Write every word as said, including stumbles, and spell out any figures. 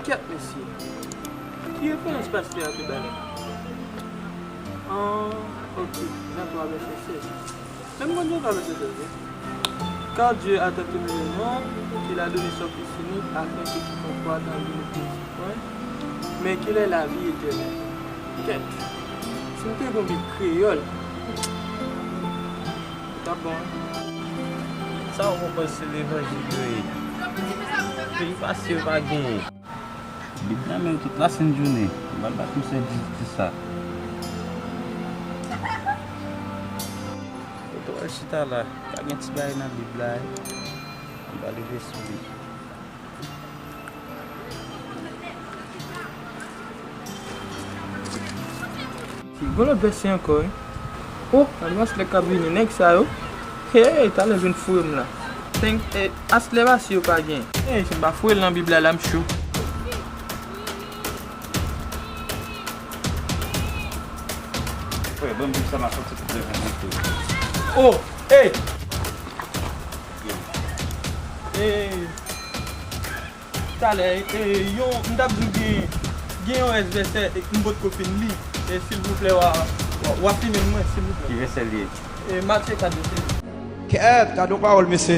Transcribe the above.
Kèt, mesye. Ki referans pastè a te bay la? Ah, ok. Jan twa vèsè sèz. Men m konn Jan twa vèsè sèz, wi. Car Dieu a tant aimé le monde qu'il a donné son Fils unique, afin que quiconque croit en lui ne périsse point, mais qu'il ait la vie éternelle. Kèt. Si m te gen yon Bib kreyòl, li t ap bon, wi. Sa w konprann se levanjil yo ye. Peyi pase yo pa genyen. Bib nan men w tout lasent jounen. Ou pral bat misye di, di sa. Ou t wè l chita la. Ka gen ti bagay nan Bib la, wi. Ou pral rive sou li. Gon lòt vèsè ankò, wi. Oh, gade vèsè k ap vini, nèg sa yo. Hey, talè vin foure m la. Thank, eh, aslè vèsè yo pa gen. Hey, si m pa foure l nan Bib la, la m cho. Frè, ban m Bib sa, m a sòti pou lè konprann tou. Oh, hey! Hey! Talè, e, yon, m t ap di w gen, gen yon rès vèsè, e, m potko fin li. E, silvouplè, w a, w a, w a fini mwen, silvouplè. Ki vèsè l ye? E, Matye kat vèsè. Kèt, gade yon pawòl, mesye.